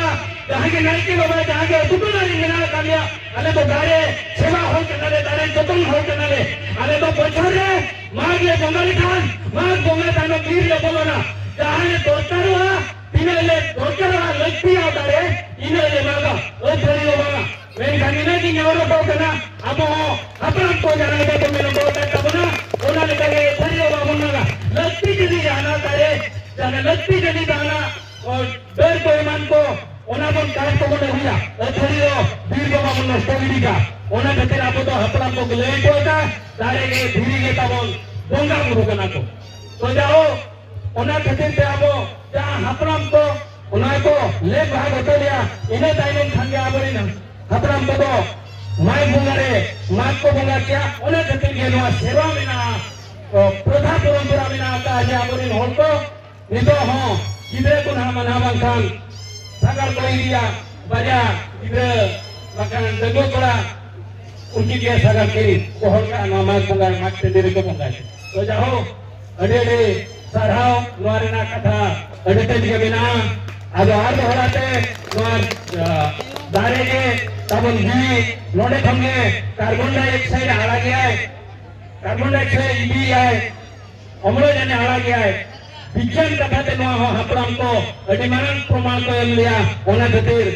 ᱡᱟᱦᱟᱸ ᱜᱮ ᱱᱟᱭᱠᱮ ᱵᱟᱵᱟ, ᱡᱟᱦᱟᱸ ᱜᱮ ᱟᱹᱛᱩ ᱴᱚᱞᱟ ᱨᱮ ᱢᱮᱱᱟᱜ ᱟᱠᱟᱫ ᱞᱮᱭᱟ, ᱟᱞᱮ ᱫᱚ ᱫᱟᱨᱮ ᱥᱮᱵᱟ ᱦᱚᱲ ᱠᱟᱱᱟᱞᱮ, ᱫᱟᱨᱮ ᱡᱚᱛᱚᱱ ᱦᱚᱲ ᱠᱟᱱᱟᱞᱮ᱾ ᱟᱞᱮ ᱫᱚ ᱵᱚᱪᱷᱚᱨ ᱨᱮ ᱢᱟᱜᱽ ᱞᱮ ᱵᱚᱸᱜᱟ ᱞᱮᱠᱷᱟᱱ, ᱢᱟᱜᱽ ᱵᱚᱸᱜᱟ ᱛᱟᱭᱱᱚᱢ ᱵᱤᱨ ᱞᱮ ᱵᱚᱞᱚᱱᱟ᱾ ᱡᱟᱦᱟᱸ ᱞᱮ ᱫᱚᱨᱠᱟᱨᱚᱜᱼᱟ, ᱛᱤᱱᱟᱹᱜ ᱞᱮ ᱫᱚᱨᱠᱟᱨᱚᱜᱼᱟ, ᱞᱟᱹᱠᱛᱤᱭᱟ ᱫᱟᱨᱮ, ᱤᱱᱟᱹᱜ ᱞᱮ ᱢᱟᱜᱟ, ᱟᱹᱛᱷᱟᱹᱲᱤ ᱫᱚ ᱵᱟᱝᱟ᱾ ᱢᱮᱱᱠᱷᱟᱱ ᱤᱱᱟᱹᱜᱤᱧ ᱱᱮᱦᱚᱨ ᱦᱚᱴᱚ ᱠᱟᱱᱟ, ᱟᱵᱚ ᱦᱚᱸ ᱦᱟᱯᱲᱟᱢ ᱠᱚ ᱡᱟᱦᱟᱸ ᱞᱮᱠᱟ ᱠᱚ ᱢᱮᱱ ᱦᱚᱴᱚ ᱟᱠᱟᱫ ᱛᱟᱵᱚᱱᱟ, ᱚᱱᱟ ᱞᱮᱠᱟᱜᱮ ᱟᱹᱛᱷᱟᱹᱲᱤ ᱫᱚ ᱵᱟᱵᱚᱱ ᱢᱟᱜᱟ᱾ ᱞᱟᱹᱠᱛᱤ ᱡᱩᱫᱤ ᱡᱟᱦᱟᱱᱟᱜ ᱫᱟᱨᱮ, ᱡᱟᱦᱟᱸ ᱞᱟᱹᱠᱛᱤ ᱡᱩᱫᱤ ᱡᱟᱦᱟᱱᱟᱜ, ᱚ, ᱰᱟᱹᱨ ᱠᱚ ᱮᱢᱟᱱ ᱠᱚ, ᱚᱱᱟ ᱵᱚᱱ ᱠᱟᱴ ᱠᱚᱵᱚᱱ ᱟᱹᱜᱩᱭᱟ, ᱟᱹᱛᱷᱟᱹᱲᱤ ᱫᱚ ᱵᱤᱨ ᱫᱚ ᱵᱟᱵᱚᱱ ᱱᱚᱥᱴᱚ ᱜᱤᱰᱤ ᱠᱟᱜ᱾ ᱚᱱᱟ ᱠᱷᱟᱹᱛᱤᱨ ᱟᱵᱚ ᱫᱚ ᱦᱟᱯᱲᱟᱢ ᱠᱚ ᱞᱟᱹᱭ ᱦᱚᱴᱚ ᱟᱠᱟᱫ, ᱫᱟᱨᱮ ᱜᱮ ᱫᱷᱤᱨᱤ ᱜᱮ ᱛᱟᱵᱚᱱ ᱵᱚᱸᱜᱟ ᱵᱩᱨᱩ ᱠᱟᱱᱟ ᱠᱚ᱾ ᱛᱚ ᱡᱟᱭᱦᱳᱠ, ᱚᱱᱟ ᱠᱷᱟᱹᱛᱤᱨ ᱛᱮ ᱟᱵᱚ ᱡᱟᱦᱟᱸ ᱦᱟᱯᱲᱟᱢ ᱠᱚ ᱚᱱᱟ ᱠᱚ ᱞᱮ ᱵᱟᱦᱟ ᱦᱚᱴᱚ ᱞᱮᱭᱟ, ᱤᱱᱟᱹ ᱛᱟᱭᱱᱚᱢ ᱠᱷᱟᱱ ᱜᱮ ᱟᱵᱚᱨᱮᱱ ᱦᱟᱯᱲᱟᱢ ᱠᱚᱫᱚ ᱢᱟᱜᱽ ᱵᱚᱸᱜᱟ ᱨᱮ ᱢᱟᱜᱽ ᱠᱚ ᱵᱚᱸᱜᱟ ᱠᱮᱭᱟ᱾ ᱚᱱᱟ ᱠᱷᱟᱹᱛᱤᱨ ᱜᱮ ᱱᱚᱣᱟ ᱥᱮᱨᱣᱟ ᱢᱮᱱᱟᱜᱼᱟ, ᱯᱨᱚᱛᱷᱟ ᱯᱚᱨᱚᱢᱯᱚᱨᱟ ᱢᱮᱱᱟᱜ ᱟᱠᱟᱫᱼᱟ ᱡᱮ ᱟᱵᱚᱨᱮᱱ ᱦᱚᱲ ᱠᱚ ᱱᱤᱛᱚᱜ ᱦᱚᱸ ᱜᱤᱫᱽᱨᱟᱹ ᱠᱚ ᱱᱟᱦᱟᱜ ᱢᱟᱱᱟ ᱵᱟᱝᱠᱷᱟᱱ ᱥᱟᱜᱟᱲ ᱠᱚ ᱤᱫᱤᱭᱟ, ᱵᱟᱨᱭᱟ ᱜᱤᱫᱽᱨᱟᱹ ᱵᱟᱝᱠᱷᱟᱱ ᱰᱟᱺᱜᱩᱣᱟᱹ ᱠᱚᱲᱟ ᱩᱱᱠᱤᱱ ᱜᱮ ᱥᱟᱜᱟᱲ ᱠᱤᱱ ᱜᱚᱦᱚᱲ ᱠᱟᱜᱼᱟ ᱱᱚᱣᱟ ᱢᱟᱜᱽ ᱵᱚᱸᱜᱟ, ᱢᱟᱜᱽ ᱴᱟᱺᱰᱤ ᱨᱮᱠᱚ ᱵᱚᱸᱜᱟᱭᱟ᱾ ᱛᱚ ᱡᱟᱭᱦᱳᱠ, ᱟᱹᱰᱤ ᱟᱹᱰᱤ ᱥᱟᱨᱦᱟᱣ, ᱱᱚᱣᱟ ᱨᱮᱱᱟᱜ ᱠᱟᱛᱷᱟ ᱟᱹᱰᱤ ᱛᱮᱫ ᱜᱮ ᱢᱮᱱᱟᱜᱼᱟ᱾ ᱟᱫᱚ ᱟᱨ ᱫᱚᱦᱲᱟ ᱛᱮ ᱱᱚᱣᱟ, ᱟ, ᱫᱟᱨᱮ ᱜᱮ ᱛᱟᱵᱚᱱ ᱡᱤᱣᱤ, ᱱᱚᱰᱮ ᱠᱷᱚᱱ ᱜᱮ ᱠᱟᱨᱵᱚᱱ ᱰᱟᱭ ᱚᱠᱥᱟᱭᱤᱰ ᱟᱲᱟᱜᱮᱜᱼᱟᱭ, ᱠᱟᱨᱵᱚᱱ ᱰᱟᱭ ᱚᱠᱥᱟᱭᱤᱰ ᱤᱫᱤᱭᱮᱜᱼᱟᱭ, ᱚᱢᱞᱚᱡᱟᱱᱮ ᱟᱲᱟᱜᱮᱜᱼᱟᱭ᱾ ᱵᱤᱜᱽᱜᱟᱱ ᱠᱟᱛᱷᱟ ᱛᱮ ᱱᱚᱣᱟ ᱦᱚᱸ ᱦᱟᱯᱲᱟᱢ ᱠᱚ ᱟᱹᱰᱤ ᱢᱟᱨᱟᱝ ᱯᱨᱚᱢᱟᱬ ᱠᱚ ᱮᱢ ᱞᱮᱭᱟ᱾ ᱚᱱᱟ ᱠᱷᱟᱹᱛᱤᱨ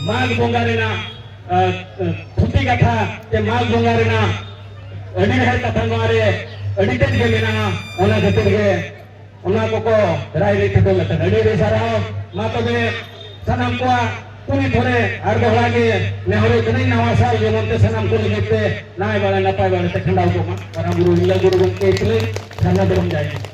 ᱢᱟᱜᱽ ᱵᱚᱸᱜᱟ ᱨᱮᱱᱟᱜ, ᱟ, ᱛᱷᱩᱛᱤ ᱠᱟᱛᱷᱟ ᱥᱮ ᱢᱟᱜᱽ ᱵᱚᱸᱜᱟ ᱨᱮᱱᱟᱜ ᱟᱹᱰᱤ ᱰᱷᱮᱨ ᱠᱟᱛᱷᱟ ᱱᱚᱣᱟ ᱨᱮ ᱟᱹᱰᱤ ᱛᱮᱫ ᱜᱮ ᱢᱮᱱᱟᱜᱼᱟ᱾ ᱚᱱᱟ ᱠᱷᱟᱹᱛᱤᱨ ᱜᱮ ᱚᱱᱟ ᱠᱚᱠᱚ ᱨᱟᱭ ᱨᱤᱛ ᱦᱚᱴᱚ ᱞᱮᱠᱷᱟᱱ ᱟᱹᱰᱤ ᱟᱹᱰᱤ ᱥᱟᱨᱦᱟᱣ᱾ ᱢᱟ ᱛᱚᱵᱮ ᱥᱟᱱᱟᱢ ᱠᱚᱣᱟᱜ ᱠᱩᱞᱦᱤ ᱠᱚᱨᱮ ᱟᱨ ᱫᱚᱦᱲᱟ ᱜᱮ ᱱᱮᱦᱚᱨᱚᱜ ᱠᱟᱹᱱᱟᱹᱧ, ᱱᱟᱣᱟ ᱥᱟᱞ ᱡᱮᱢᱚᱱ ᱛᱮ ᱥᱟᱱᱟᱢ ᱠᱚ ᱞᱟᱹᱜᱤᱫ ᱛᱮ ᱱᱟᱭ ᱵᱟᱲᱮ ᱱᱟᱯᱟᱭ ᱵᱟᱲᱮ ᱛᱮ ᱠᱷᱟᱸᱰᱟᱣ ᱠᱚᱜ ᱢᱟ᱾ ᱢᱟᱨᱟᱝ ᱵᱩᱨᱩ ᱦᱤᱸᱜᱞᱟᱹ ᱜᱩᱨᱩ ᱜᱚᱢᱠᱮ ᱤᱥᱞᱟᱹᱭ ᱥᱟᱨᱱᱟ ᱫᱷᱚᱨᱚᱢ ᱡᱟᱭᱜᱟ᱾